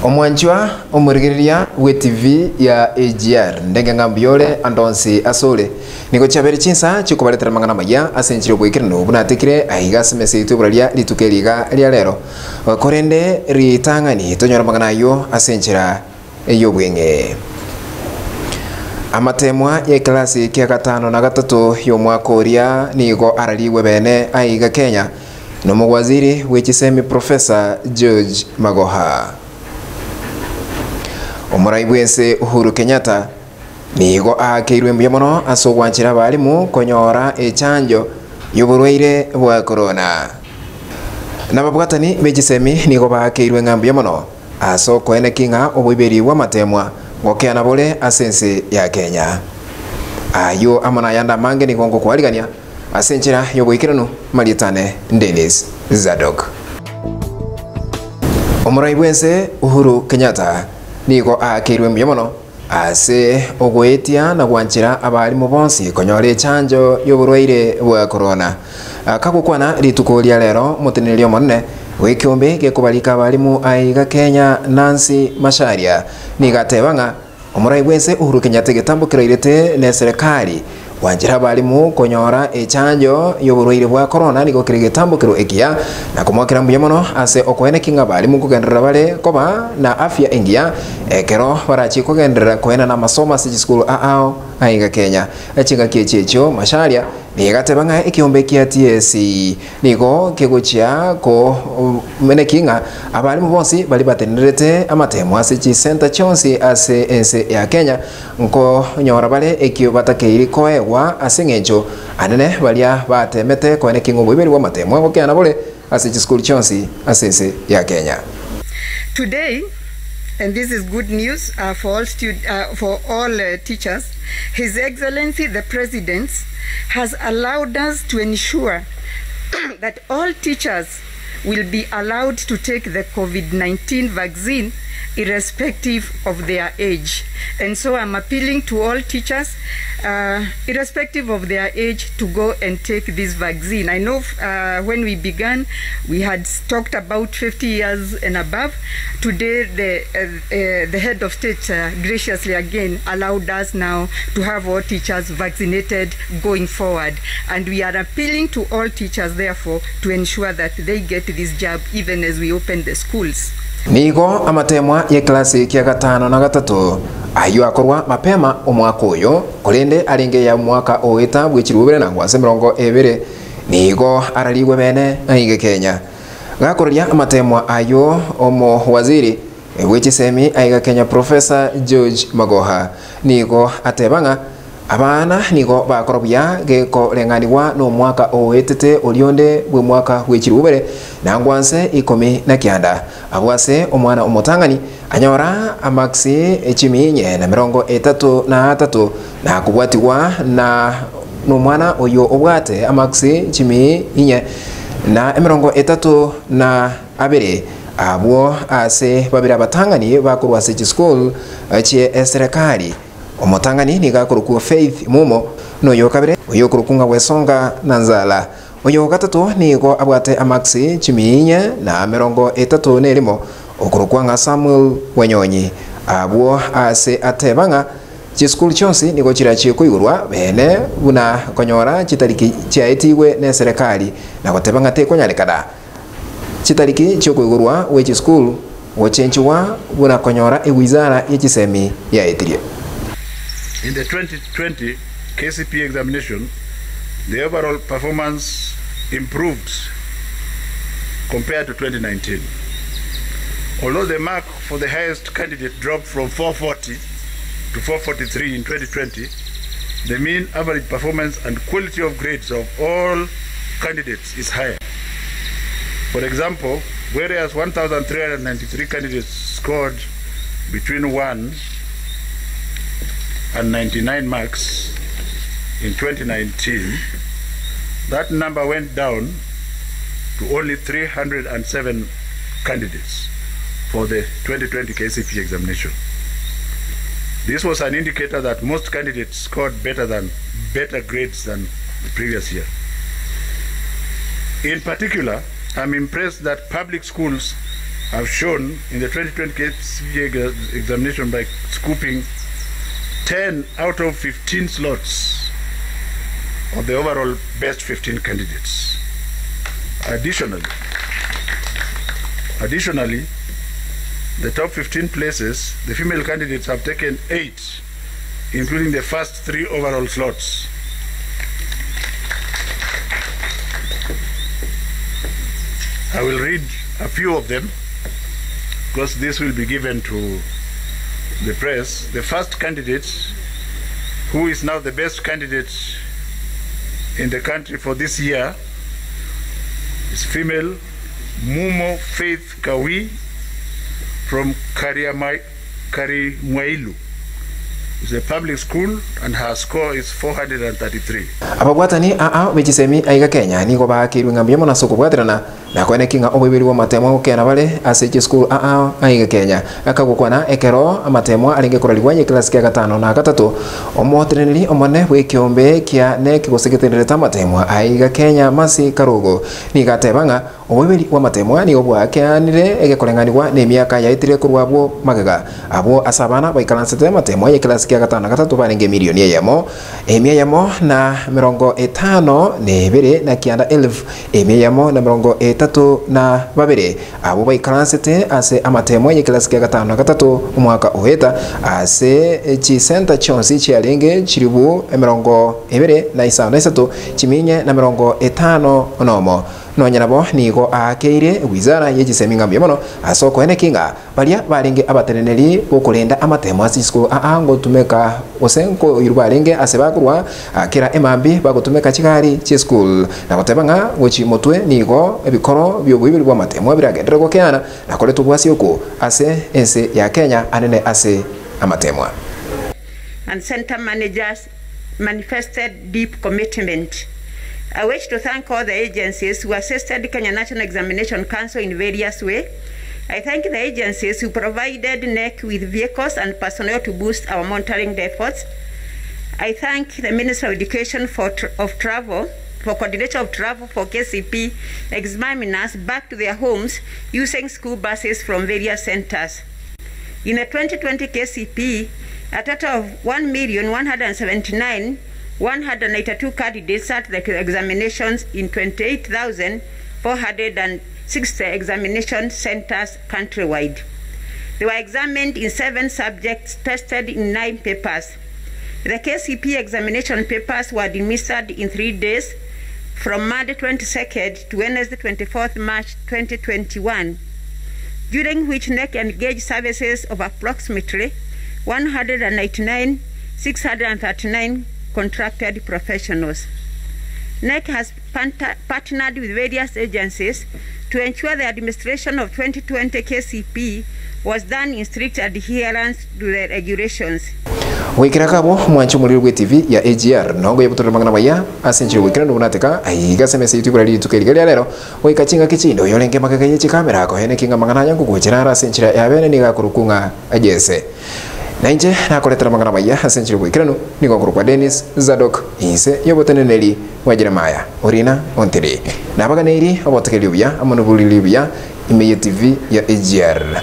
Omwanchwa omorigereria bw'etivi ya AGR, ndenge ng'a mbuya ore ande onsi ase ore. Nigo chiabeire chinsa chiokobaretera amang'ana amaya ase enchera y'oboikeranu buna atekire aiga ase emesa yaito y'oboraria rituko eri iga ria rero. Korende ritang'ani tonyore amang'ana ayio ase enchera y'obweng'e. Amateemwa y'ekelasi kia gatano na gatato y'omwaka oria nigo ararigwe bene aiga Kenya nomowaziri bwe chisemi Professor George Magoha. Omorai bw'ense Uhuru Kenyatta nigo aakeirwe mbuya mono ase ogwanchera abalimu konyora echanjo y'oborwaire bwa korona. Nababwatani be chisemi nigo baakeirwe ng'a mbuya mono Ase okoeneki ng'a oboiberi bw'amateemwa ngokeana bore ase ense ya Kenya. Ayio amo nayande amange nigo ngokwarigania ase enchera y'oboikeranu marieta ane Dennis Zadok. Omorai bw'ense Uhuru Kenyatta nigo aakeirwe mbuya mono Ase ogoetia na gwanchera abalimu bonsi konyora echanjo y'oborwaire bwa korona. Kagokwana rituko ria rero omoteneneri omonene bw'ekeombe gekobarika abalimu aiga Kenya Nancy Macharia nigo ateba ng'a omorai bwense Uhuru Kenyatta egetambo kerairete neserekari Gwanchera abalimu konyora echanjo y'oborwaire bwa korona nigo kere egetambokero ekiya, na komoakera mbuya mono ase okoenekia ng'a abalimu nkogenderera bare koba na afya engiya ekero barachie kogenderera koenana amasomo ase chisukuru aao aiga Kenya. Chingaki echi echio Macharia nigo ateba ng'a ekeombe kia TSC nigo kegochia koenekia ng'a abalimu bonsi baria batenenerete amatemo ase chisenta chionsi ase ense ya Kenya Nkonyora bare ekio batakeiri koegwa ase engencho anene baria bateemete koenekia ng'a oboibori bw'amateemwa gokeana bore ase chisukuru chionsi ase ense ya Kenya. Today, and this is good news for all stud for all teachers, His Excellency the President has allowed us to ensure that all teachers will be allowed to take the COVID-19 vaccine irrespective of their age. And so I'm appealing to all teachers, uh, irrespective of their age, to go and take this vaccine. I know uh, when we began, we had talked about 50 years and above. Today, the, uh, uh, the head of state uh, graciously again allowed us now to have all teachers vaccinated going forward. And we are appealing to all teachers, therefore, to ensure that they get this jab even as we open the schools. Nigo amateemwa y'eklasi kia gatano na gatato ayio akorwa mapema omwaka oyo, korende arenge ya omwaka oeta bwe chirubere na ngwase 20 nigo ararigwe bene aiga Kenya. Gakoreria amateemwa ayio omowaziri bwe chisemi aiga Kenya Professor George Magoha nigo ateba ng'a Abana nigo bakora buya gekoreng'anigwa nomwaka oetete oria onde bw'omwaka bwe chirubere na ngwanse ikomi na kianda. Abwo ase omwana omotang'ani anyora amaksi chimiinye na 33 na kobwatigwa na nomwana oyio obwate amaksi chimiinye na 32. Abwo ase babere abatang'ani bakorwa ase chisukuru chie eserekari. Omotang'ani nigo akorokwa Faith Mumo, na oyokabere oyokorokwa ng'a Wesonga Nanzala. Oyogatato nigo abwate amaksi chimiinye na 31, okorokwa ng'a Samuel Wanyonyi. Abwo ase ateba ng'a chisukuru chionsi nigo chirachie koigorwa bene buna konyora chitariki chiaetigwe neserekari na goteba ng'a tekonyarekana. Chitariki chi'okoigorwa gwe chisukuru gochenchigwa buna konyora ewizara ye chisemi yaetirie. In the 2020 KCPE examination, the overall performance improved compared to 2019. Although the mark for the highest candidate dropped from 440 to 443 in 2020, the mean average performance and quality of grades of all candidates is higher. For example, whereas 1,393 candidates scored between 1 and 99 marks in 2019, that number went down to only 307 candidates for the 2020 KCPE examination. This was an indicator that most candidates scored better than better grades than the previous year. In particular, I'm impressed that public schools have shown in the 2020 KCPE examination by scooping 10 out of 15 slots of the overall best 15 candidates. Additionally, additionally, the top 15 places, the female candidates have taken 8, including the first 3 overall slots. I will read a few of them because this will be given to the press. The first candidate, who is now the best candidate in the country for this year, is female Mumo Faith Kawi from Karimwailu. It's a public school and her score is 433. Ababwatani aa bechisemi aiga Kenya nigo baakirwe ng'a mbuya mono ase okobwaterana na koeneki ng'a oboibori bwa amatemo agokena bare ase chisukuru aa aiga Kenya. Akagokwana ekero amatemo arenge korarigwa ye class kia gatano na gatato omoteneneri omone bw'ekeombe kia KNEC gose getenderete amatemo aiga Kenya Mercy Karugu nigo ateba ng'a Oboibori bw'amateemwa nigo bwakeanire egekoreng'anigwa nemiaka yaetire korwa abwo magega. Abwo ase abana baikaransete amateemwa y'ekelasi kia gatano na gatato barenge emilioni eyemo, emia eyemo na emerongo etano na ebere na kianda elfu emia eyemo na emerongo etato na babere, abwo baikaransete ase amateemwa y'ekelasi kia gatano na gatato omwaka oeta, ase chisenta chionsi chiarenge chilifu emerongo ebere na isano na isato, chiminye na emerongo etano nomo. Nonya nabo nigo aakeire wizara ye chisemi ng'a mbuya mono ase okoeneki ng'a baria barenge abateneneri b'okorenda amatemo ase chisukuru aa ngotumeka gose nkoirwa barenge ase bakorwa kera emambi bagotumeka chigari chi'esukuru na goteba ng'a gochi motwe nigo ebikoro bi'oboibori bw'amatemo biragenderere gokeana na koreta obwasi oku ase ense ya Kenya anene ase amatemwa. And centre managers manifested deep commitment. I wish to thank all the agencies who assisted Kenya National Examination Council in various ways. I thank the agencies who provided KNEC with vehicles and personnel to boost our monitoring efforts. I thank the Minister of Education for tr of Travel for coordination of travel for KCP examiners back to their homes using school buses from various centers. In the 2020 KCP, a total of 1,179,182 candidates sat the examinations in 28,460 examination centers countrywide. They were examined in 7 subjects, tested in 9 papers. The KCP examination papers were administered in 3 days, from Monday 22nd to Wednesday 24th March 2021, during which KNEC engaged services of approximately 199,639 contracted professionals. KNEC has partnered with various agencies to ensure the administration of 2020 KCP was done in strict adherence to the regulations. Goikera akabwo omwanche omorero bw'etibi ya AGR nongo y'obotorero amang'ana maya ase enchera y'ogoikeranu buna ateka aiga ase emesa yaito igoro rituko eriga ria rero goika chingaki chinde oyorenge magega ye chikamera akoeneki ng'a amang'ana aya ngogochera are ase enchera ya bene nigo akorokwa ng'a Jesse. Na inche nakoretera amang'ana maya ase enchera y'oboikeranu nigo nkorokwa Dennis Zadok inse y'oboteneneri bwa Jeremiah Orina Ontiri. Nabaganeirie obotegereri obuya amo noboriri obuya ime ye TV ya AGR.